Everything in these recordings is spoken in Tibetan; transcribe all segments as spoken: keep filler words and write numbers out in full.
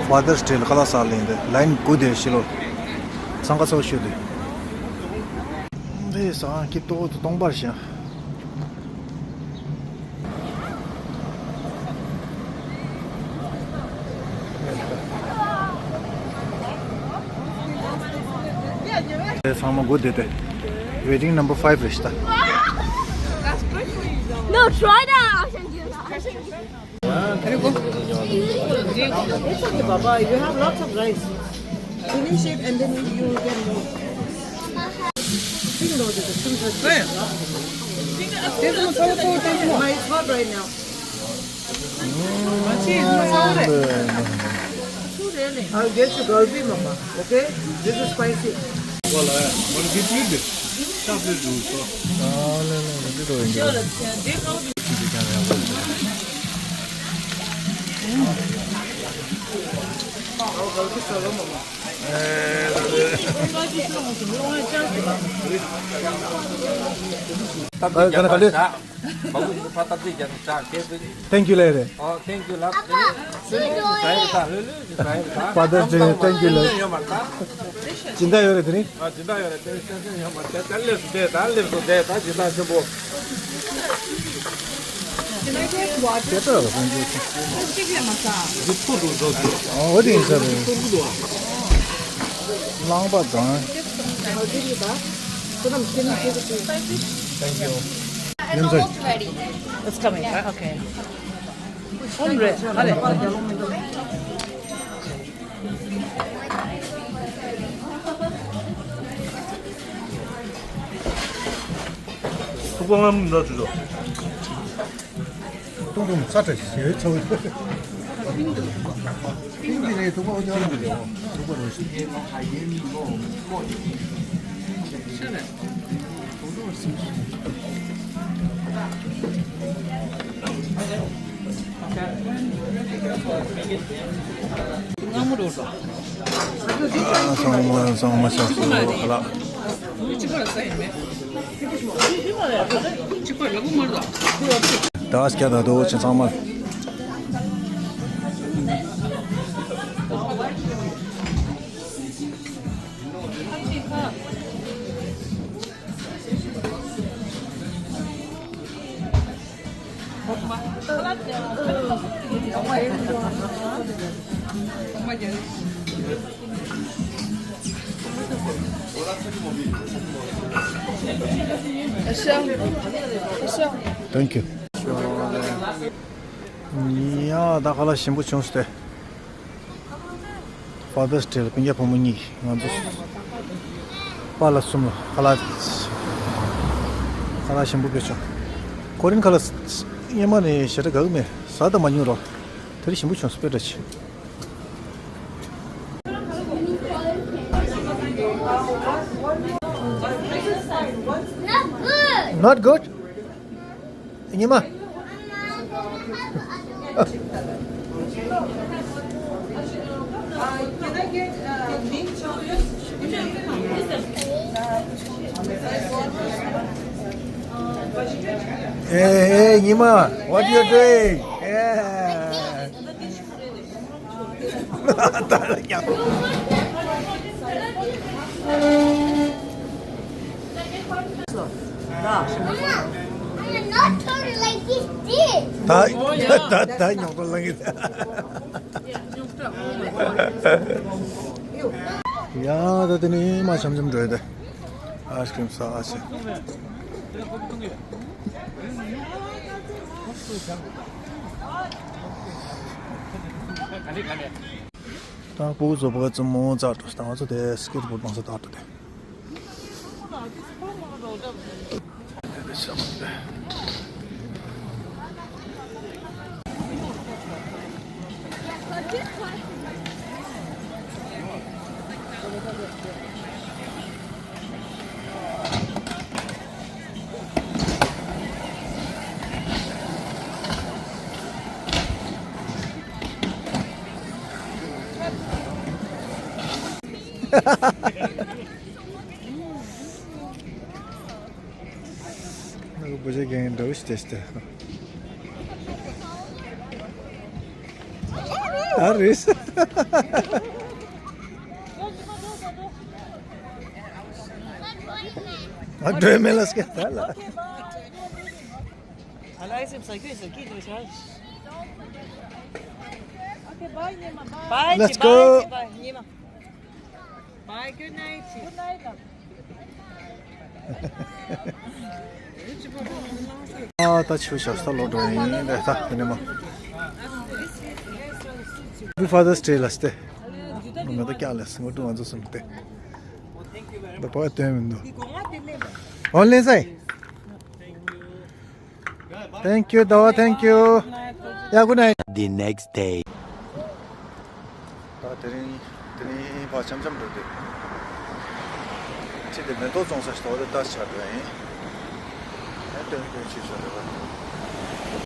Father's Day ལ་ཁ་ལག་ཟ་ལེན་དེ་ལའིན་དགུ་དེ་ཤི་ལོ། འཚང་ཁ་ཚོགས་ཤོད་དེ། འདི་ཟ་ཁང་སྐྱིད་ཏོག་ཏོ་སྟོང་པར་བཞག་ཚང་མ་སྒུག་བསྡད་དེ། Waiting number five རེད་ཤག No, try that. It's okay, Baba. You have lots of rice. Finish it and then you will get more. It's hot right now. I'll get you galbi, Mama. Okay? This is spicy. Thank you ལབ་རེད། Father's Day, thank you ལབ། སྦྱིན་བདག་ཡོད་རེད་དེ་རིང་། Thank you. It's coming, right? Okay. ཐུག་པ་ངམ་འདྲ་བྱུང་། ཏུང་ཏུང་ཚ་དྲག་ཞེ་ཚ་བོ། ཏིང་འདི་ནས་ཐུག་པ་འོ་ཅང་རེད། ཐུག་པ་རེད། ཚང་མ་ཚང་མ་ཤག་སོ་ཁ་ལག་ད་སྐྱ་ད་དོ་ཆེ་ཚང་མ། Thank you. ཡ་ད་ཁ་ལག་ཞིམ་པོ་བྱུང་སྟེ། Father's Day ལ་སྤུན་ཀྱག་བུ་མོ་གཉིས་ང་ཚོ་པཱ་ལགས་གསུམ་ལ་ཁ་ལག་ཁ་ལག་ཞིམ་པོ་སྤྲད་བྱུང་། ཁོ་རང་ཁ་ལག་སྔོན་མ་ནས་ཞེ་དྲག་དགའ་གི་མེད། ཟ་ད་མ་མྱོང་རོགས། དེ་རིང་ཞིམ་པོ་བྱུང་སོང་དཔེ་འདྲ་ཆེ། Not good. ཉི་མ། Hey, hey, ཉི་མ, what you doing? Yeah. ད་ད་ད་ཉོག་ཏོ་ལངས་ཡོད། ཡ་ད་དེ་ནས་མ་འཆམ་འཆམ་འགྲོ་ཡོད་དེ། ཨའི་སི་ཀྲིམ་ཟ་ཨ་ཆེ། ད་ཕྲུ་གུ་ཚོ་ཕ་གི་བཙུན་མོ་བཙལ་འགྲོ། ད་ང་ཚོ་དེ་སི་ཀེ་ཊི་བོར་ཌི་བཏང་ས་ད་འགྲོ་དེ། ཨ་ཁུ་བུ་ཆེ་རྒན་འདྲ་བོ་ཞིག་བྱས་ཤིག་ད། ཨ་རེད། ཨ་སྒྲོལ་མེ་ལ་སྐད་ད་ལ། Bye, Let's go. Bye, Nima. Bye, good night. Good night. ཨ་ད་ཆུ་ཤར་ས་ལོག་འགྲོ་ཡིན་ད་ད་ནི་མ། Happy Father's Day ལ་སྟེ། ང་ད་ཀྱག་ལས་ངོ་ཏུ་ང་ཚོ་སུམ་སྟེ། ད་པ་སྟོན་མི་འདུག་ཨོ་ལེན་སའི། Thank you, Dawa. Thank you. Yeah, good night. The next day. ད་དེ་རིང་དེ་རིང་ཕར་འཆམ་འཆམ་འགྲོ་དུས། ཁྱེད་དེ་མེ་ཏོག་བཙོང་ས་ཞིག་འདུག་ད་ཆ་འགྲོ་ཡིན། ཨེ་སྟོན་སྟོན་ཆེ་ཆོ་རེད་པ།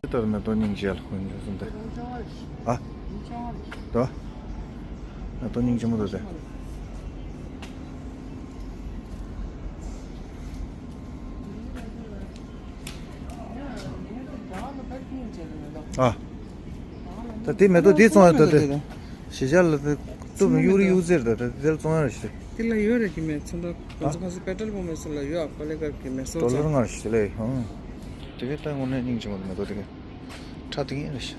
དེ་ལྟར་མེ་ཏོག་སྙིང་རྗེ་ལ་ཧུན་ཡོད་ཟིན་ཏེ། ཨ། ད། མེ་ཏོག་སྙིང་རྗེ་མོ་འདུག་སྟེ། ཨ། ད་དེ་མེ་ཏོག་དེ་བཙོང་ཡ་ད་དེ། གཞིས་ཆགས་ལ་དེ་གཏུབ་ནས་གཡུག་རེ་གཡུག་རྩེར་ད་དེ་དེ་ལ་བཙོང་ཡ་རེ་ཞིག་དེ་ལ་ཡོད་རེད་ཀྱི་མེད་ཚོན་མདོག་ང་ཚོ་ཁ་སང་པེ་ཏྲལ་པོ་མེ་སོ་ལ་ཡོད་ཨ་པ་ལེ་གར་གྱི་མེ་སོ་ཌོ་ལར་ལྔ་རེ་ཞིག་དེ་ལ་ཡོད་ཧང་། དེ་གའི་ད་དངོས་གནས་སྙིང་རྗེ་མོ་འདུག་མེ་ཏོག་དེ་གའི། ཁྲ་ཐིག་ཡིན་རེད་ཤག་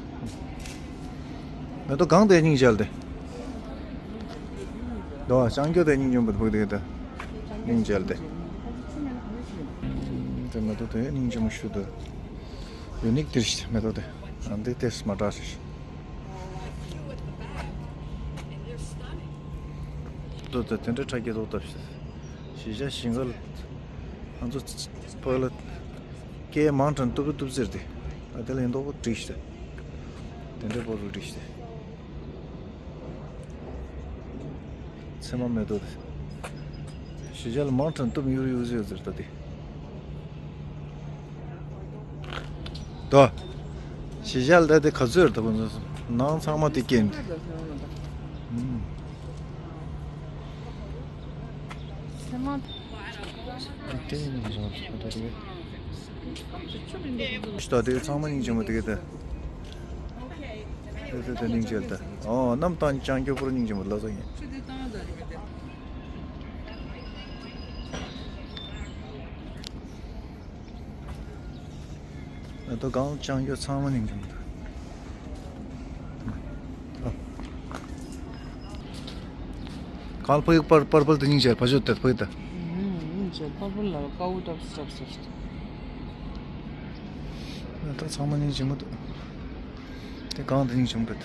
མེ་ཏོག་གང་དེ་སྙིང་རྗེ་ལ་དེ། དོ་ལྕང་སྐྱོ་དེ་སྙིང་རྗེ་མོ་འདུག་དེ་དེ་སྙིང་རྗེ་ལ་དེ། དེ་མེ་ཏོག་དེ་སྙིང་རྗེ་མོ་ཞུ་འདུག་ཡུ་ནིག་དེ་རེད་མེ་ཏོག་དེ། ཨ་འདི་དེ་མ་འདྲ་ཞིག་མེ་ཏོག་དེ་དེ་འདྲའི་ཁྲ་རྒྱས་ཏོག་ཏོ་ཞིག་གཞིས་ཆགས་ཞིང་ཁ་ལ་ང་ཚོ་བོད་ལ། སྐད་མང་དྲགས་ཏུབ་རུ་ཏུབ་ཟེར་ཏེ། ཨ་དེ་ལ་ཡིན་མདོག་པོ་བསྒྲིགས་ཤིག་དེ་འདྲའི་པོ་རུ་བསྒྲིགས་ཤིག་ཚེར་མ་མེ་ཏོག་དེ། གཞིས་ཆགས་ལ་མང་དྲགས་ཏུབ་གཡུག་གཡུག་ཟེར་ཟེར་ད་དེ། དོ། གཞིས་ཆགས་ལ་ད་དེ་ག་ཚོད་རེད་ད་པོ་ཚོ་ནང་ཚང་མ་དེ་སྐྱེས་འདུག་ཚེར་མ། ད་དེ་ཚང་མ་སྙིང་རྗེ་མོ་དེ་ག་ད། དེ་ཚོ་ད་སྙིང་རྗེ་ད། ཨོ་གནམ་ཐང་ལྕང་སྐྱོ་པོར་སྙིང་རྗེ་མོ་ལ་ས་ཡིན། ཨ་ད་གང་ལྕང་སྐྱོ་ཚང་མ་སྙིང་རྗེ་མོ་ད། གང་ཕ་ཡུག་པར་པར་པར་དུ་སྙིང་རྗེ་ཕ་ཆོད་དེ་ཕ་ཡུག་ད། སྙིང་རྗེ་པར་པར་ལ་ཀའུ་ཏབ་སི་ཏབ་སི། ད་ཚང་མ་སྙིང་རྗེ་མོ་འདུག་དེ་གང་དུ་སྙིང་རྗེ་མོ་འདུག